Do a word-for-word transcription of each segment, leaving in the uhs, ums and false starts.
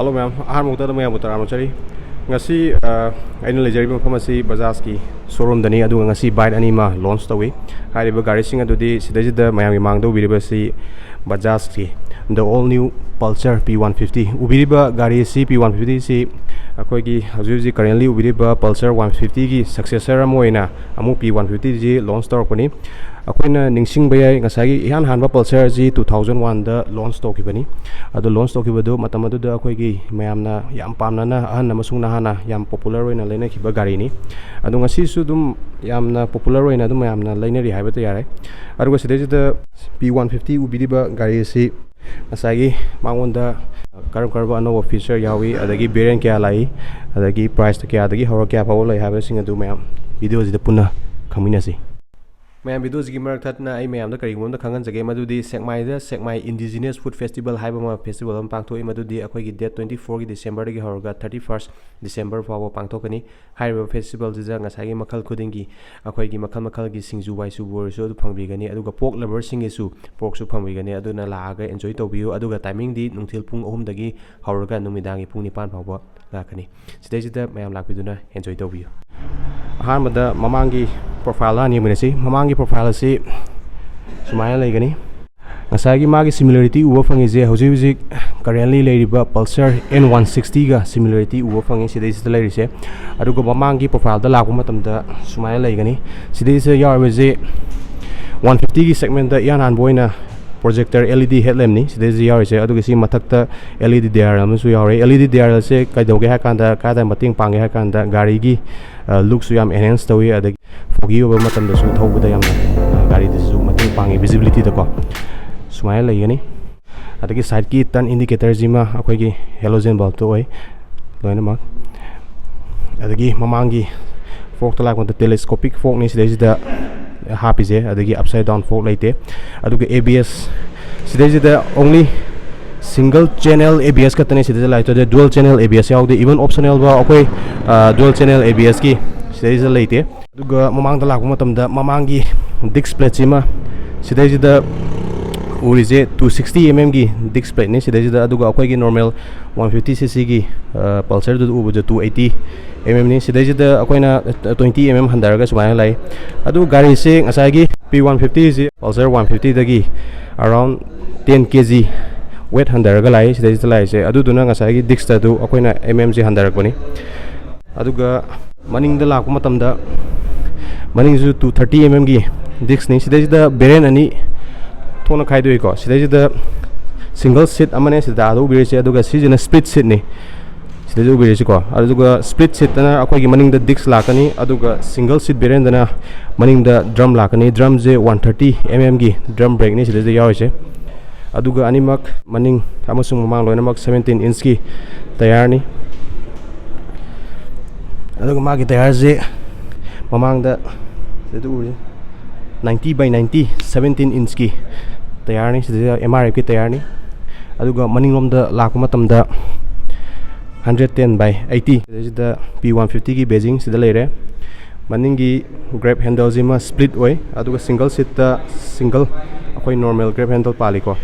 Hello ꯃꯌꯥꯝ, ꯑꯍꯥꯟꯕ ꯃꯛꯇꯗ ꯃꯌꯥꯝꯕꯨ ꯇꯔꯥꯝꯅ ꯑꯣꯛꯆꯔꯤ꯫ ꯉꯁꯤ ꯑ, ꯑꯩꯅ ꯂꯩꯖꯔꯤꯕ ꯃꯐꯝ ꯑꯁꯤ ꯕꯖꯥꯖꯀꯤ showroomꯗꯅꯤ, ꯑꯗꯨꯒ ꯉꯁꯤ bike ꯑꯅꯤ ꯑꯃ launch ꯇꯧꯏ꯫ ꯍꯥꯏꯔꯤꯕ ꯒꯥꯔꯤꯁꯤꯡ ꯑꯗꯨꯗꯤ ꯁꯤꯗꯩꯁꯤꯗ ꯃꯌꯥꯝꯒꯤ ꯃꯥꯡꯗ ꯎꯕꯤꯔꯤꯕꯁꯤ ꯕꯖꯥꯖꯀꯤ the all new Pulsar P one fifty꯫ ꯎꯕꯤꯔꯤꯕ ꯒꯥꯔꯤ ꯑꯁꯤ P one fifty ꯑꯁꯤ ꯑꯩꯈꯣꯏꯒꯤ ꯍꯧꯖꯤꯛ ꯍꯧꯖꯤꯛ currently ꯎꯕꯤꯔꯤꯕ Pulsar one fiftyꯒꯤ successor ꯑꯃ ꯑꯣꯏꯅ ꯑꯃꯨꯛ P one fiftyꯁꯤ launch ꯇꯧꯔꯛꯄꯅꯤ꯫ ꯑꯩꯈꯣꯏꯅ ꯅꯤꯡꯁꯤꯡꯕ ꯌꯥꯏ, ꯉꯁꯥꯏꯒꯤ ꯏꯍꯥꯟ ꯍꯥꯟꯕ Pulsarꯁꯤ two thousand oneꯗ launch ꯇꯧꯈꯤꯕꯅꯤ꯫ ꯑꯗꯨ launch ꯇꯧꯈꯤꯕꯗꯨ ꯃꯇꯝ ꯑꯗꯨꯗ ꯑꯩꯈꯣꯏꯒꯤ ꯃꯌꯥꯝꯅ ꯌꯥꯝ ꯄꯥꯝꯅꯅ, ꯑꯍꯟ ꯑꯃꯁꯨꯡ ꯅꯍꯥꯅ ꯌꯥꯝ popular ꯑꯣꯏꯅ ꯂꯩꯅꯈꯤꯕ ꯒꯥꯔꯤꯅꯤ꯫ ꯑꯗꯣ ꯉꯁꯤꯁꯨ ꯑꯗꯨꯝ ꯌꯥꯝꯅ popular ꯑꯣꯏꯅ ꯑꯗꯨꯝ ꯃꯌꯥꯝꯅ ꯂꯩꯅꯔꯤ ꯍꯥꯏꯕꯇ ꯌꯥꯔꯦ꯫ ꯑꯗꯨꯒ ꯁꯤꯗꯩꯁꯤꯗ P one fifty ꯎꯕꯤꯔꯤꯕ ꯒꯥꯔꯤ ꯑꯁꯤ ꯉꯁꯥꯏꯒꯤ ꯃꯉꯣꯟꯗ ꯀꯔꯝ ꯀꯔꯝꯕ ꯑꯅꯧꯕ feature ꯌꯥꯎꯏ, ꯑꯗꯒꯤ variant ꯀꯌꯥ ꯂꯥꯛꯏ, ꯑꯗꯒꯤ priceꯇ ꯀꯌꯥꯗꯒꯤ ꯍꯧꯔ ꯀꯌꯥ ꯐꯥꯎꯕ ꯂꯩ ꯍꯥꯏꯕꯁꯤꯡ ꯑꯗꯨ ꯃꯌꯥꯝ videoꯁꯤꯗ ꯄꯨꯟꯅ ꯈꯪꯃꯤꯟꯅꯁꯤ꯫ ꯃꯌꯥꯝ, videoꯁꯤꯒꯤ ꯃꯔꯛ ꯊꯠꯅ ꯑꯩ ꯃꯌꯥꯝꯗ ꯀꯔꯤꯒꯨꯝꯕ ꯑꯃꯇ ꯈꯪꯍꯟꯖꯒꯦ, ꯃꯗꯨꯗꯤ ꯁꯦꯛꯃꯥꯏꯗ ꯁꯦꯛꯃꯥꯏ Indigenous Food Festival ꯍꯥꯏꯕ ꯑꯃ festival ꯑꯃ ꯄꯥꯡꯊꯣꯛꯏ, ꯃꯗꯨꯗꯤ ꯑꯩꯈꯣꯏꯒꯤ date twenty fourꯒꯤ Decemberꯗꯒꯤ ꯍꯧꯔꯒ thirty first December ꯐꯥꯎꯕ ꯄꯥꯡꯊꯣꯛꯀꯅꯤ꯫ ꯍꯥꯏꯔꯤꯕ festivalꯁꯤꯗ ꯉꯁꯥꯏꯒꯤ ꯃꯈꯜ ꯈꯨꯗꯤꯡꯒꯤ ꯑꯩꯈꯣꯏꯒꯤ ꯃꯈꯜ ꯃꯈꯜꯒꯤ ꯁꯤꯡꯖꯨ ꯋꯥꯏꯁꯨꯕꯨ ꯑꯣꯏꯔꯁꯨ ꯑꯗꯨ ꯐꯪꯕꯤꯒꯅꯤ, ꯑꯗꯨꯒ pork loverꯁꯤꯡꯒꯤꯁꯨ porkꯁꯨ ꯐꯪꯕꯤꯒꯅꯤ꯫ ꯑꯗꯨꯅ ꯂꯥꯛꯑꯒ enjoy ꯇꯧꯕꯤꯌꯨ꯫ ꯑꯗꯨꯒ timingꯗꯤ ꯅꯨꯡꯊꯤꯜ ꯄꯨꯡ ꯑꯍꯨꯝꯗꯒꯤ ꯍꯧꯔꯒ ꯅꯨꯃꯤꯗꯥꯡꯒꯤ ꯄꯨꯡ ꯅꯤꯄꯥꯟ ꯐꯥꯎꯕ ꯂꯥꯛꯀꯅꯤ꯫ ꯁꯤꯗꯩꯁꯤꯗ ꯃꯌꯥꯝ ꯂꯥꯛꯄꯤꯗꯨꯅ enjoy ꯇꯧꯕꯤꯌꯨ꯫ ꯑꯍꯥꯟꯕꯗ ꯃꯃꯥꯡꯒꯤ profile ꯍꯥꯟꯅ ꯌꯦꯡꯃꯤꯟꯅꯁꯤ꯫ ꯃꯃꯥꯡꯒꯤ profile ꯑꯁꯤ ꯁꯨꯃꯥꯏꯅ ꯂꯩꯒꯅꯤ꯫ ꯉꯁꯥꯏꯒꯤ ꯃꯥꯒꯤ similarity ꯎꯕ ꯐꯪꯉꯤꯁꯦ ꯍꯧꯖꯤꯛ ꯍꯧꯖꯤꯛ currently ꯂꯩꯔꯤꯕ Pulsar N one sixtyꯒ similarity ꯎꯕ ꯐꯪꯉꯤ ꯁꯤꯗꯩꯁꯤꯗ ꯂꯩꯔꯤꯁꯦ꯫ ꯑꯗꯨꯒ ꯃꯃꯥꯡꯒꯤ profileꯗ ꯂꯥꯛꯄ ꯃꯇꯝꯗ ꯁꯨꯃꯥꯏꯅ ꯂꯩꯒꯅꯤ꯫ ꯁꯤꯗꯩꯁꯤꯗ ꯌꯥꯎꯔꯤꯕꯁꯦ one fiftyꯒꯤ segmentꯇ ꯏꯍꯥꯟ ꯍꯥꯟꯕ ꯑꯣꯏꯅ projector L E D headlampꯅꯤ ꯁꯤꯗꯩꯁꯤꯗ ꯌꯥꯎꯔꯤꯁꯦ꯫ ꯑꯗꯨꯒ ꯁꯤ ꯃꯊꯛꯇ L E D dial ꯑꯃꯁꯨ ꯌꯥꯎꯔꯦ꯫ L E D dialꯁꯦ ꯀꯩꯗꯧꯒꯦ ꯍꯥꯏ ꯀꯥꯟꯗ, ꯀꯥꯏꯗ ꯃꯇꯦꯡ ꯄꯥꯡꯒꯦ ꯍꯥꯏ ꯀꯥꯟꯗ, ꯒꯥꯔꯤꯒꯤ ꯑ, lookꯁꯨ ꯌꯥꯝ enhance ꯇꯧꯏ, ꯑꯗꯒꯤ foggy ꯑꯣꯏꯕ ꯃꯇꯝꯗꯁꯨ ꯊꯧꯕꯗ ꯌꯥꯝꯅ, ꯑ, ꯒꯥꯔꯤꯗꯁꯨ ꯃꯇꯦꯡ ꯄꯥꯡꯉꯤ, visibilityꯗꯀꯣ꯫ ꯁꯨꯃꯥꯏꯅ ꯂꯩꯒꯅꯤ꯫ ꯑꯗꯒꯤ sideꯀꯤ turn indicatorꯁꯤꯃ ꯑꯩꯈꯣꯏꯒꯤ halogen bulbꯇ ꯑꯣꯏ ꯂꯣꯏꯅꯃꯛ꯫ ꯑꯗꯒꯤ ꯃꯃꯥꯡꯒꯤ forkꯇ ꯂꯥꯛꯄꯗ telescopic forkꯅꯤ ꯁꯤꯗꯩꯁꯤꯗ ꯍꯥꯞꯄꯤꯁꯦ, ꯑꯗꯒꯤ upside down fork ꯂꯩꯇꯦ꯫ ꯑꯗꯨꯒ A B S ꯁꯤꯗꯩꯁꯤꯗ only single channel A B S ꯈꯛꯇꯅꯦ ꯁꯤꯗꯩꯁꯤꯗ ꯂꯥꯛꯇꯣꯏꯁꯦ, dual channel A B S ꯌꯥꯎꯗꯦ, even optional ꯐꯥꯎ ꯑꯩꯈꯣꯏ, ꯑ, dual channel A B Sꯀꯤ ꯁꯤꯗꯩꯁꯤꯗ ꯂꯩꯇꯦ꯫ ꯑꯗꯨꯒ ꯃꯃꯥꯡꯗ ꯂꯥꯛꯄ ꯃꯇꯝꯗ ꯃꯃꯥꯡꯒꯤ disc plateꯁꯤꯃ ꯁꯤꯗꯩꯁꯤꯗ ꯎꯔꯤꯁꯦ two sixty mm ꯒꯤ disc plate ꯅꯤ ꯁꯤꯗꯩꯁꯤꯗ, ꯑꯗꯨꯒ ꯑꯩꯈꯣꯏꯒꯤ normal one fifty cc ꯒꯤ Pulsar ꯗꯨꯗ ꯎꯕꯁꯦ two eighty mm ꯅꯤ꯫ ꯁꯤꯗꯩꯁꯤꯗ ꯑꯩꯈꯣꯏꯅ twenty mm ꯍꯟꯊꯔꯒ ꯁꯨꯃꯥꯏꯅ ꯂꯥꯛꯏ꯫ ꯑꯗꯨ ꯒꯥꯔꯤꯁꯦ ꯉꯁꯥꯏꯒꯤ P one fifty ꯁꯤ Pulsar one fifty ꯗꯒꯤ around ten kg weight ꯍꯟꯊꯔꯒ ꯂꯥꯛꯏ ꯁꯤꯗꯩꯁꯤꯗ ꯂꯥꯛꯏꯁꯦ꯫ ꯑꯗꯨꯗꯨꯅ ꯉꯁꯥꯏꯒꯤ disc ꯇꯗꯨ ꯑꯩꯈꯣꯏꯅ mm ꯁꯤ ꯍꯟꯊꯔꯛꯄꯅꯤ꯫ ꯑꯗꯨꯒ ꯃꯅꯤꯡꯗ ꯂꯥꯛꯄ ꯃꯇꯝꯗ, ꯃꯅꯤꯡꯁꯨ two thirty mm ꯒꯤ disc ꯅꯤ꯫ ꯁꯤꯗꯩꯁꯤꯗ variant ꯑꯅꯤ ꯊꯣꯛꯅ ꯈꯥꯏꯗꯣꯛꯏꯀꯣ꯫ ꯁꯤꯗꯩꯁꯤꯗ single seat ꯑꯃꯅꯦ ꯁꯤꯗ ꯑꯥꯗ ꯎꯕꯤꯔꯤꯁꯦ, ꯑꯗꯨꯒ ꯁꯤꯁꯤꯅ split seat ꯅꯤ꯫ ꯁꯤꯗꯩꯁꯤ ꯎꯕꯤꯔꯤꯁꯤꯀꯣ꯫ ꯑꯗꯨꯒ split seat ꯇꯅ ꯑꯩꯈꯣꯏꯒꯤ ꯃꯅꯤꯡꯗ disc ꯂꯥꯛꯀꯅꯤ, ꯑꯗꯨꯒ single seat variant ꯇꯅ ꯃꯅꯤꯡꯗ drum ꯂꯥꯛꯀꯅꯤ꯫ Drum ꯁꯦ one thirty mm ꯒꯤ drum brake ꯅꯤ ꯁꯤꯗꯩꯁꯤꯗ ꯌꯥꯎꯔꯤꯁꯦ꯫ ꯑꯗꯨꯒ ꯑꯅꯤꯃꯛ ꯃꯅꯤꯡ ꯑꯃꯁꯨꯡ ꯃꯃꯥꯡ ꯂꯣꯏꯅꯃꯛ seventeen inch ꯀꯤ tyre ꯅꯤ꯫ ꯑꯗꯨꯒ ꯃꯥꯒꯤ tyre ꯁꯦ ꯃꯃꯥꯡꯗ ꯁꯤꯗ ꯎꯔꯤ ninety by ninety seventeen inch ꯀꯤ tyre ꯅꯤ꯫ ꯁꯤꯗ M R F ꯀꯤ tyre ꯅꯤ꯫ ꯑꯗꯨꯒ ꯃꯅꯤꯡꯂꯣꯝꯗ ꯂꯥꯛꯄ ꯃꯇꯝꯗ hundred ten by eighty, ꯁꯤꯗꯩꯁꯤꯗ P one fifty ꯒꯤ badging ꯁꯤꯗ ꯂꯩꯔꯦ꯫ ꯃꯅꯤꯡꯒꯤ grab handle ꯁꯤꯃ split ꯑꯣꯏ, ꯑꯗꯨꯒ single seat ꯇ single ꯑꯩꯈꯣꯏ normal grab handle ꯄꯥꯜꯂꯤꯀꯣ꯫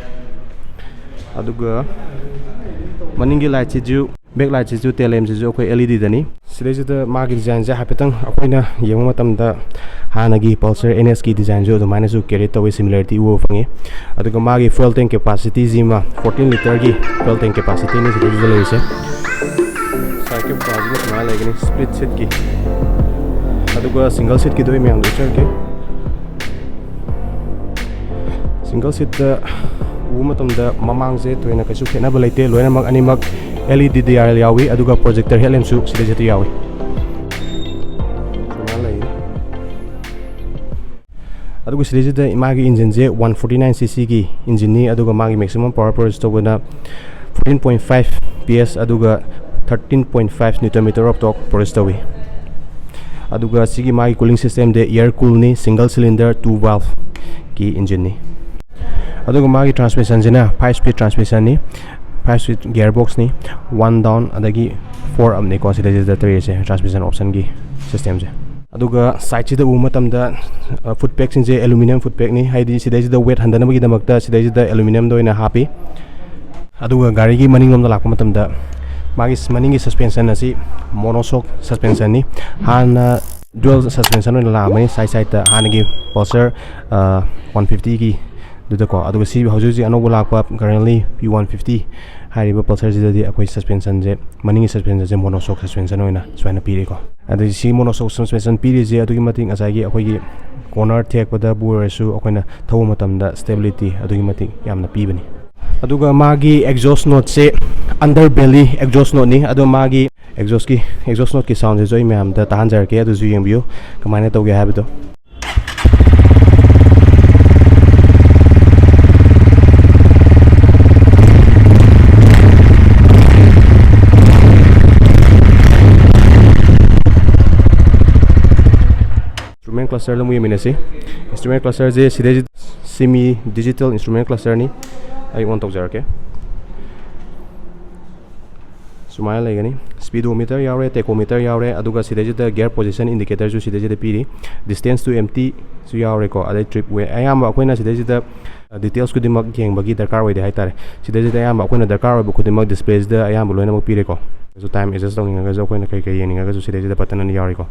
ꯑꯗꯨꯒ ꯃꯅꯤꯡꯒꯤ light ꯁꯤꯁꯨ, back light ꯁꯤꯁꯨ, tail lamp ꯁꯤꯁꯨ ꯑꯩꯈꯣꯏ L E D ꯗꯅꯤ꯫ ꯁꯤꯗꯩꯁꯤꯗ ꯃꯥꯒꯤ design ꯁꯦ ꯍꯥꯏꯐꯦꯠꯇꯪ ꯑꯩꯈꯣꯏꯅ ꯌꯦꯡꯕ ꯃꯇꯝꯗ ꯍꯥꯟꯅꯒꯤ Pulsar N S ꯀꯤ design ꯁꯨ ꯑꯗꯨꯃꯥꯏꯅꯁꯨ carry ꯇꯧꯋꯤ, similarity ꯎꯕ ꯐꯪꯉꯤ꯫ ꯑꯗꯨꯒ ꯃꯥꯒꯤ fuel tank capacity ꯁꯤꯃ fourteen litre ꯒꯤ fuel tank capacity ꯅꯤ ꯁꯤꯗꯩꯁꯤꯗ ꯂꯩꯔꯤꯁꯦ꯫ Side cap ꯁꯤꯅ ꯁꯨꯃꯥꯏꯅ ꯂꯩꯒꯅꯤ split seat ꯀꯤ꯫ ꯑꯗꯨꯒ single seat ꯀꯤꯗꯣ ꯑꯩ ꯃꯌꯥꯝꯗ ꯎꯠꯆꯔꯛꯀꯦ꯫ Single seat ꯇ ꯎꯕ ꯃꯇꯝꯗ ꯃꯃꯥꯡꯁꯦ ꯊꯣꯏꯅ ꯀꯩꯁꯨ ꯈꯦꯠꯅꯕ ꯂꯩꯇꯦ, ꯂꯣꯏꯅꯃꯛ ꯑꯅꯤꯃꯛ L E D D R L ꯌꯥꯎꯏ, ꯑꯗꯨꯒ projector headlamp ꯁꯨ ꯁꯤꯗꯩꯁꯤꯗ ꯌꯥꯎꯏ꯫ ꯁꯨꯃꯥꯏꯅ ꯂꯩ꯫ ꯑꯗꯨꯒ ꯁꯤꯗꯩꯁꯤꯗ ꯃꯥꯒꯤ engine ꯁꯦ one forty nine C C ꯒꯤ engine ꯅꯤ, ꯑꯗꯨꯒ ꯃꯥꯒꯤ maximum power produce ꯇꯧꯕꯅ fourteen point five P S ꯑꯗꯨꯒ thirteen point five Newton meter of torque produce ꯇꯧꯏ꯫ ꯑꯗꯨꯒ ꯁꯤꯒꯤ ꯃꯥꯒꯤ cooling system ꯗꯤ air cool ꯅꯤ, single cylinder two valve ꯀꯤ engine ꯅꯤ꯫ ꯑꯗꯨꯒ ꯃꯥꯒꯤ transmission ꯁꯤꯅ five speed transmission ꯅꯤ, five speed gearbox ꯅꯤ, one down ꯑꯗꯒꯤ four up ꯅꯤꯀꯣ ꯁꯤꯗꯩꯁꯤꯗ ꯇꯧꯔꯤꯁꯦ transmission option ꯒꯤ system ꯁꯦ꯫ ꯑꯗꯨꯒ ꯁꯥꯏꯠꯁꯤꯗ ꯎꯕ ꯃꯇꯝꯗ ꯐꯨꯠ ꯄꯦꯛꯁꯤꯡꯁꯦ ꯑꯦꯂꯨꯃꯤꯅꯤꯌꯝ ꯐꯨꯠ ꯄꯦꯛꯅꯤ, ꯍꯥꯏꯗꯤ ꯁꯤꯗꯩꯁꯤꯗ ꯋꯦꯠ ꯍꯟꯊꯅꯕꯒꯤꯗꯃꯛꯇ ꯁꯤꯗꯩꯁꯤꯗ ꯑꯦꯂꯨꯃꯤꯅꯤꯌꯝꯗ ꯑꯣꯏꯅ ꯍꯥꯞꯄꯤ꯫ ꯑꯗꯨꯒ ꯒꯥꯔꯤꯒꯤ ꯃꯅꯤꯡꯂꯣꯝꯗ ꯂꯥꯛꯄ ꯃꯇꯝꯗ ꯃꯥꯒꯤ ꯃꯅꯤꯡꯒꯤ ꯁꯁꯄꯦꯟꯁꯟ ꯑꯁꯤ ꯃꯣꯅꯣꯁꯣꯛ ꯁꯁꯄꯦꯟꯁꯟꯅꯤ꯫ ꯍꯥꯟꯅ ꯗ꯭ꯌꯨꯑꯦꯜ ꯁꯁꯄꯦꯟꯁꯟ ꯑꯣꯏꯅ ꯂꯥꯛꯑꯝꯕꯅꯤ ꯁꯥꯏꯠ ꯁꯥꯏꯠꯇ, ꯍꯥꯟꯅꯒꯤ ꯄꯜꯁꯔ ꯋꯥꯟ ꯐꯤꯐꯇꯤꯒꯤ ꯑꯗꯨꯗꯀꯣ꯫ ꯑꯗꯨꯒ ꯁꯤ ꯍꯧꯖꯤꯛ ꯍꯧꯖꯤꯛ ꯑꯅꯧꯕ ꯂꯥꯛꯄ ꯀꯔꯦꯟꯂꯤ ꯄꯤ ꯋꯥꯟ ꯐꯤꯐꯇꯤ ꯍꯥꯏꯔꯤꯕ ꯄꯜꯁꯔꯁꯤꯗꯗꯤ ꯑꯩꯈꯣꯏ ꯁꯁꯄꯦꯟꯁꯟꯁꯦ, ꯃꯅꯤꯡꯒꯤ ꯁꯁꯄꯦꯟꯁꯟꯁꯦ ꯃꯣꯅꯣꯁꯣꯛ ꯁꯁꯄꯦꯟꯁꯟ ꯑꯣꯏꯅ ꯁꯨꯃꯥꯏꯅ ꯄꯤꯔꯤꯀꯣ꯫ ꯑꯗꯩ ꯁꯤ ꯃꯣꯅꯣꯁꯣꯛ ꯁꯁꯄꯦꯟꯁꯟ ꯄꯤꯔꯤꯁꯦ ꯑꯗꯨꯛꯀꯤ ꯃꯇꯤꯛ ꯉꯁꯥꯏꯒꯤ ꯑꯩꯈꯣꯏꯒꯤ ꯀꯣꯔꯅꯔ ꯊꯦꯛꯄꯗꯕꯨ ꯑꯣꯏꯔꯁꯨ ꯑꯩꯈꯣꯏꯅ ꯊꯧꯕ ꯃꯇꯝꯗ ꯁ꯭ꯇꯦꯕꯤꯂꯤꯇꯤ ꯑꯗꯨꯛꯀꯤ ꯃꯇꯤꯛ ꯌꯥꯝꯅ ꯄꯤꯕꯅꯤ꯫ ꯑꯗꯨꯒ ꯃꯥꯒꯤ ꯑꯦꯛꯖꯣꯁ ꯅꯣꯠꯁꯦ ꯑꯟꯗꯔ ꯕꯦꯂꯤ ꯑꯦꯛꯖꯣꯁ ꯅꯣꯠꯅꯤ꯫ ꯑꯗꯣ ꯃꯥꯒꯤ ꯑꯦꯛꯖꯣꯁꯀꯤ ꯑꯦꯛꯖꯣꯁ ꯅꯣꯠꯀꯤ ꯁꯥꯎꯟꯁꯤꯁꯨ ꯑꯩ ꯃꯌꯥꯝꯗ ꯇꯥꯍꯟꯖꯔꯛꯀꯦ, ꯑꯗꯨꯁꯨ ꯌꯦꯡꯕꯤꯌꯨ ꯀꯃꯥꯏꯅ ꯇꯧꯒꯦ ꯍꯥꯏꯕꯗꯣ꯫ Instrument clusterꯗ ꯑꯃꯨꯛ ꯌꯦꯡꯃꯤꯟꯅꯁꯤ꯫ Instrument clusterꯁꯦ ꯁꯤꯗꯩꯁꯤ semi digital instrument clusterꯅꯤ꯫ ꯑꯩ on ꯇꯧꯖꯔꯛꯀꯦ꯫ ꯁꯨꯃꯥꯏꯅ ꯂꯩꯒꯅꯤ꯫ Speedometer ꯌꯥꯎꯔꯦ, tachometer ꯌꯥꯎꯔꯦ, ꯑꯗꯨꯒ ꯁꯤꯗꯩꯁꯤꯗ gear position indicatorꯁꯨ ꯁꯤꯗꯩꯁꯤꯗ ꯄꯤꯔꯤ, distance to emptyꯁꯨ ꯌꯥꯎꯔꯦꯀꯣ꯫ ꯑꯗꯩ trip weight, ꯑꯌꯥꯝꯕ ꯑꯩꯈꯣꯏꯅ ꯁꯤꯗꯩꯁꯤꯗ details ꯈꯨꯗꯤꯡꯃꯛ ꯌꯦꯡꯕꯒꯤ ꯗꯔꯀꯥꯔ ꯑꯣꯏꯗꯦ ꯍꯥꯏꯇꯥꯔꯦ꯫ ꯁꯤꯗꯩꯁꯤꯗ ꯑꯌꯥꯝꯕ ꯑꯩꯈꯣꯏꯅ ꯗꯔꯀꯥꯔ ꯑꯣꯏꯕ ꯈꯨꯗꯤꯡꯃꯛ displayꯁꯤꯗ ꯑꯌꯥꯝꯕ ꯂꯣꯏꯅꯃꯛ ꯄꯤꯔꯦꯀꯣ꯫ ꯑꯗꯨ time adjust ꯇꯧꯅꯤꯡꯉꯒꯁꯨ, ꯑꯩꯈꯣꯏꯅ ꯀꯩ ꯀꯩ ꯌꯦꯡꯅꯤꯡꯉꯒꯁꯨ ꯁꯤꯗꯩꯁꯤꯗ button ꯑꯅꯤ ꯌꯥꯎꯔꯤꯀꯣ꯫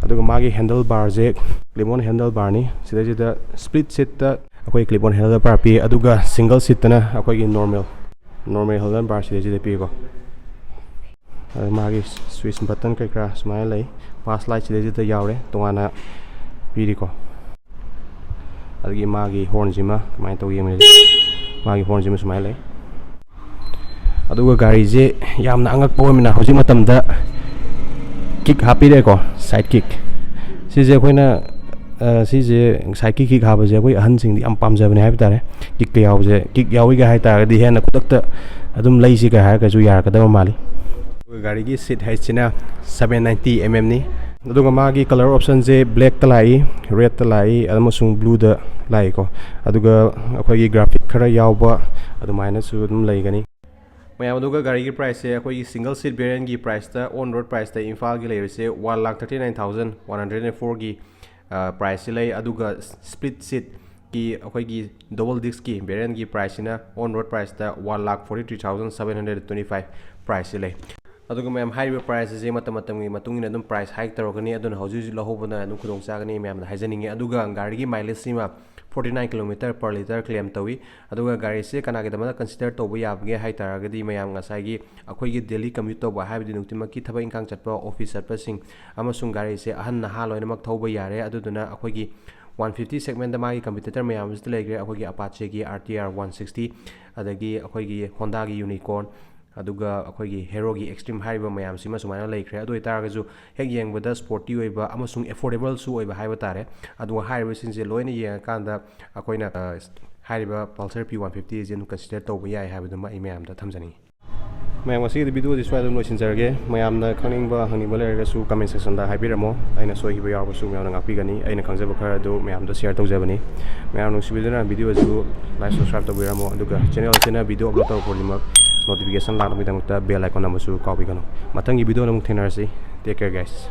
ꯑꯗꯨꯒ ꯃꯥꯒꯤ handle barꯁꯦ clip on handle barꯅꯤ꯫ ꯁꯤꯗꯩꯁꯤꯗ split seatꯇ ꯑꯩꯈꯣꯏ clip on handle bar ꯄꯤ, ꯑꯗꯨꯒ single seatꯇꯅ ꯑꯩꯈꯣꯏꯒꯤ normal normal handle bar ꯁꯤꯗꯩꯁꯤꯗ ꯄꯤꯀꯣ꯫ ꯑꯗ ꯃꯥꯒꯤ switch button ꯀꯩꯀꯔꯥ ꯁꯨꯃꯥꯏꯅ ꯂꯩ꯫ Pass light ꯁꯤꯗꯩꯁꯤꯗ ꯌꯥꯎꯔꯦ, ꯇꯣꯉꯥꯟꯅ ꯄꯤꯔꯤꯀꯣ꯫ ꯑꯗꯒꯤ ꯃꯥꯒꯤ hornꯁꯤꯃ ꯀꯃꯥꯏꯅ ꯇꯧꯒꯦ ꯌꯦꯡꯉꯁꯤ꯫ ꯃꯥꯒꯤ hornꯁꯤꯃ ꯁꯨꯃꯥꯏꯅ ꯂꯩ꯫ ꯑꯗꯨꯒ ꯒꯥꯔꯤꯁꯦ ꯌꯥꯝꯅ ꯑꯉꯛꯄ ꯑꯣꯏꯕꯅ ꯍꯧꯖꯤꯛ ꯃꯇꯝꯗ kick ꯍꯥꯞꯄꯤꯔꯦꯀꯣ, side kick꯫ ꯁꯤꯁꯦ ꯑꯩꯈꯣꯏꯅ, ꯑ, ꯁꯤꯁꯦ side kick, kick ꯍꯥꯞꯄꯁꯦ ꯑꯩꯈꯣꯏ ꯑꯍꯟꯁꯤꯡꯗꯤ ꯌꯥꯝ ꯄꯥꯝꯖꯕꯅꯦ ꯍꯥꯏꯕ ꯇꯥꯔꯦ꯫ Kickꯀ ꯌꯥꯎꯕꯁꯦ, kick ꯌꯥꯎꯏꯒ ꯍꯥꯏ ꯇꯥꯔꯒꯗꯤ ꯍꯦꯟꯅ ꯈꯨꯗꯛꯇ ꯑꯗꯨꯝ ꯂꯩꯁꯤꯒ ꯍꯥꯏꯔꯒꯁꯨ ꯌꯥꯔꯛꯀꯗꯕ ꯃꯥꯜꯂꯤ꯫ ꯑꯗꯨꯒ ꯒꯥꯔꯤꯒꯤ seat heightꯁꯤꯅ seven ninety mmꯅꯤ꯫ ꯑꯗꯨꯒ ꯃꯥꯒꯤ colour optionꯁꯦ blackꯇ ꯂꯥꯛꯏ, redꯇ ꯂꯥꯛꯏ, ꯑꯃꯁꯨꯡ blueꯗ ꯂꯥꯛꯏꯀꯣ꯫ ꯑꯗꯨꯒ ꯑꯩꯈꯣꯏꯒꯤ graphic ꯈꯔ ꯌꯥꯎꯕ ꯑꯗꯨꯃꯥꯏꯅꯁꯨ ꯑꯗꯨꯝ ꯂꯩꯒꯅꯤ꯫ ꯃꯌꯥꯝ, ꯑꯗꯨꯒ ꯒꯥꯔꯤꯒꯤ priceꯁꯦ ꯑꯩꯈꯣꯏꯒꯤ single seat variantꯀꯤ priceꯇ on road priceꯇ ꯏꯝꯐꯥꯜꯒꯤ ꯂꯩꯔꯤꯁꯦ one lakh thirty nine thousand one hundred and fourꯒꯤ priceꯁꯤ ꯂꯩ꯫ ꯑꯗꯨꯒ split seatꯀꯤ ꯑꯩꯈꯣꯏꯒꯤ double discꯀꯤ variantꯀꯤ priceꯁꯤꯅ on road priceꯇ one lakh forty three thousand seven hundred twenty five priceꯁꯤ ꯂꯩ꯫ ꯑꯗꯨꯒ ꯃꯌꯥꯝ, ꯍꯥꯏꯔꯤꯕ price ꯑꯁꯦ ꯃꯇꯝ ꯃꯇꯝꯒꯤ ꯃꯇꯨꯡ ꯏꯟꯅ ꯑꯗꯨꯝ price hike ꯇꯧꯔꯛꯀꯅꯤ꯫ ꯑꯗꯨꯅ ꯍꯧꯖꯤꯛ ꯍꯧꯖꯤꯛ ꯂꯧꯍꯧꯕꯅ ꯑꯗꯨꯝ ꯈꯨꯗꯣꯡ ꯆꯥꯒꯅꯤ ꯃꯌꯥꯝꯅ ꯍꯥꯏꯖꯅꯤꯡꯉꯤ꯫ ꯑꯗꯨꯒ ꯒꯥꯔꯤꯒꯤ mileageꯁꯤꯃ forty nine kilometer per litre claim ꯇꯧꯏ꯫ ꯑꯗꯨꯒ ꯒꯥꯔꯤꯁꯦ ꯀꯅꯥꯒꯤꯗꯃꯛꯇ consider ꯇꯧꯕ ꯌꯥꯕꯒꯦ ꯍꯥꯏ ꯇꯥꯔꯒꯗꯤ, ꯃꯌꯥꯝ, ꯉꯁꯥꯏꯒꯤ ꯑꯩꯈꯣꯏꯒꯤ daily commute ꯇꯧꯕ, ꯍꯥꯏꯕꯗꯤ ꯅꯨꯡꯇꯤꯃꯛꯀꯤ ꯊꯕꯛ ꯏꯪꯈꯥꯡ ꯆꯠꯄ, office ꯆꯠꯄꯁꯤꯡ, ꯑꯃꯁꯨꯡ ꯒꯥꯔꯤꯁꯦ ꯑꯍꯟ ꯅꯍꯥ ꯂꯣꯏꯅꯃꯛ ꯊꯧꯕ ꯌꯥꯔꯦ꯫ ꯑꯗꯨꯗꯨꯅ ꯑꯩꯈꯣꯏꯒꯤ one fifty segmentꯇ ꯃꯥꯒꯤ competitor ꯃꯌꯥꯝꯁꯤꯗ ꯂꯩꯈ꯭ꯔꯦ꯫ ꯑꯩꯈꯣꯏꯒꯤ Apacheꯒꯤ R T R one sixty, ꯑꯗꯒꯤ ꯑꯩꯈꯣꯏꯒꯤ Hondaꯒꯤ Unicorn, ꯑꯗꯨꯒ ꯑꯩꯈꯣꯏꯒꯤ Heroꯒꯤ Xtreme ꯍꯥꯏꯔꯤꯕ ꯃꯌꯥꯝꯁꯤꯃ ꯁꯨꯃꯥꯏꯅ ꯂꯩꯈ꯭ꯔꯦ꯫ ꯑꯗꯨ ꯑꯣꯏꯇꯥꯔꯒꯁꯨ ꯍꯦꯛ ꯌꯦꯡꯕꯗ sporty ꯑꯣꯏꯕ ꯑꯃꯁꯨꯡ affordableꯁꯨ ꯑꯣꯏꯕ ꯍꯥꯏꯕ ꯇꯥꯔꯦ꯫ ꯑꯗꯨꯒ ꯍꯥꯏꯔꯤꯕꯁꯤꯡꯁꯦ ꯂꯣꯏꯅ ꯌꯦꯡꯉꯀꯥꯟꯗ ꯑꯩꯈꯣꯏꯅ, ꯑ, ꯍꯥꯏꯔꯤꯕ Pulsar P one fiftyꯁꯦ ꯑꯗꯨꯝ consider ꯇꯧꯕ ꯌꯥꯏ ꯍꯥꯏꯕꯗꯨꯃ ꯑꯩ ꯃꯌꯥꯝꯗ ꯊꯝꯖꯅꯤꯡꯉꯤ꯫ ꯃꯌꯥꯝ, ꯉꯁꯤꯒꯤꯗꯤ videoꯁꯤ ꯁ꯭ꯋꯥꯏꯗ ꯑꯗꯨꯝ ꯂꯣꯏꯁꯤꯟꯖꯔꯒꯦ꯫ ꯃꯌꯥꯝꯅ ꯈꯪꯅꯤꯡꯕ, ꯍꯪꯅꯤꯡꯕ ꯂꯩꯔꯒꯁꯨ comment sectionꯗ ꯍꯥꯏꯕꯤꯔꯝꯃꯣ꯫ ꯑꯩꯅ ꯁꯣꯏꯈꯤꯕ ꯌꯥꯎꯔꯕꯁꯨ ꯃꯌꯥꯝꯅ ꯉꯥꯛꯄꯤꯒꯅꯤ꯫ ꯑꯩꯅ ꯈꯪꯖꯕ ꯈꯔ ꯑꯗꯨ ꯃꯌꯥꯝꯗ share ꯇꯧꯖꯕꯅꯤ꯫ ꯃꯌꯥꯝ ꯅꯨꯡꯁꯤꯕꯤꯗꯨꯅ videoꯁꯨ like, subscribe ꯇꯧꯕꯤꯔꯝꯃꯣ꯫ ꯑꯗꯨꯒ channel ꯑꯁꯤꯅ video upload ꯇꯧꯔꯛꯄ ꯈꯨꯗꯤꯡꯃꯛ notification ꯂꯥꯛꯅꯕꯒꯤꯗꯃꯛꯇ bell icon ꯑꯃꯁꯨ ꯀꯥꯎꯕꯤꯒꯅꯨ꯫ ꯃꯊꯪꯒꯤ videoꯗ ꯑꯃꯨꯛ ꯊꯦꯡꯅꯔꯁꯤ꯫ Take care, guys꯫